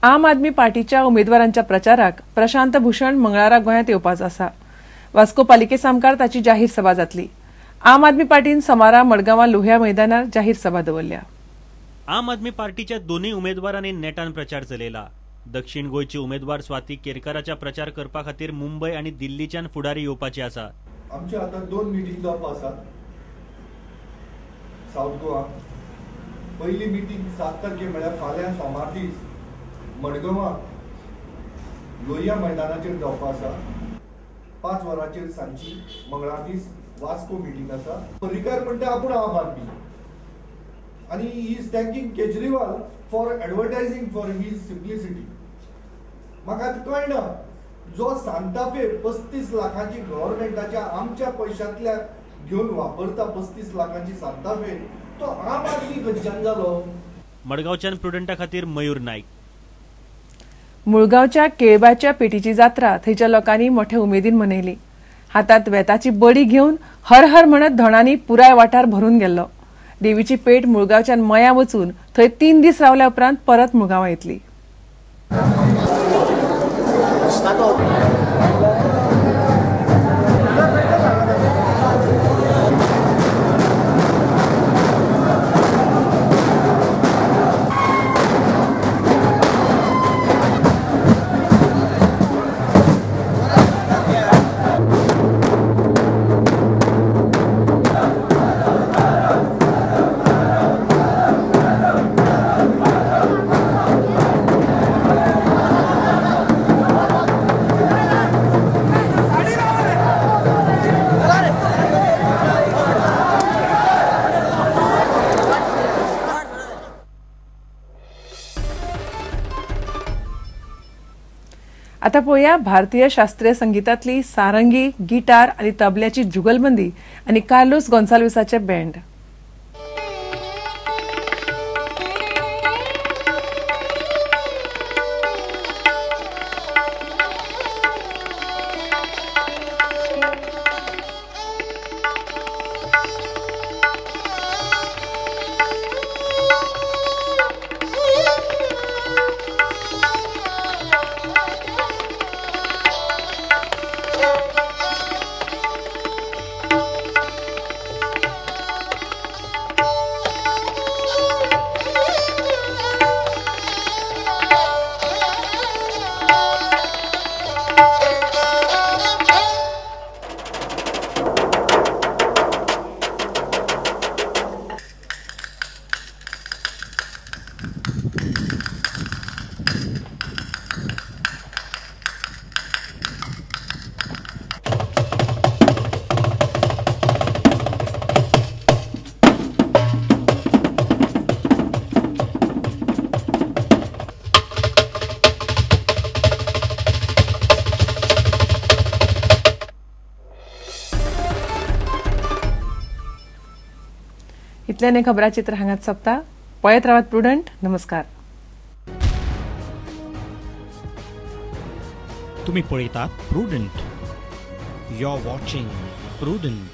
आम आदमी पार्टीच्या उमेदवारांच्या प्रचाराक प्रशांत भूषण मंगळारा गोंयांत येवपाचो आसा. वास्को पालिके सामकार ताची जाहीर सभा जातली. आम आदमी पार्टीन सोमारा मडगांवां लोहिया मैदानार जाहीर सभा दवरल्या. आम आदमी पार्टीच्या दोनूय उमेदवारांनी नेटान प्रचार चलयला. दक्षिण गोंयची उमेदवार स्वाती केरकाराच्या प्रचार करपा खातीर मुंबय आनी दिल्लीच्यान फुडारी येवपाचे आसा. आमचे आता 2 मिटींग जावपा आसात सावथ गोवा. पहिली मिटींग 7 तारखे म्हळ्यार फाल्यां सोमार दीस मडगांवां लोहिया मैदानाचेर जावपा आसा. 5 वरांचेर सांजची मंगळार दीस वास्को मिटींग आसा. पर्रीकार म्हणटा आपूण आम आदमी आनी he is thanking Kejriwal for advertising for his simplicity. म्हाका कळना, जो सांताफे 35 लाखांची गव्हर्मेंटाच्या आमच्या पयशांतल्या घेवन वापरता 35 लाखांची सांताफे, तो आम आदमी खंयच्यान जालो? मडगांवच्यान प्रुडंटा खातीर मयूर नायक. मुळगांवच्या केळबाच्या पेटीची जात्रा थंयच्या लोकांनी मोठे उमेदीन मनयली. हातात वेताची बडी घेवन हर हर म्हणत धोणांनी पुराय वाठार भरून गेल्लो. देवीची पेट मुळगांवच्यान मया वचून थंय 3 दीस रावल्या उपरांत परत मुळगांवां येतली. आता पळोवया भारतीय शास्त्रीय संगीतातली सारंगी, गिटार आणि तबल्याची जुगलबंदी आणि कार्लोस गोन्साल्विसाचे बँड. इतल्याने खबराचित्र हांगात सोंपता. पळयत रावात प्रुडंट. नमस्कार. तुम्ही पळयतात Prudent. You are watching Prudent.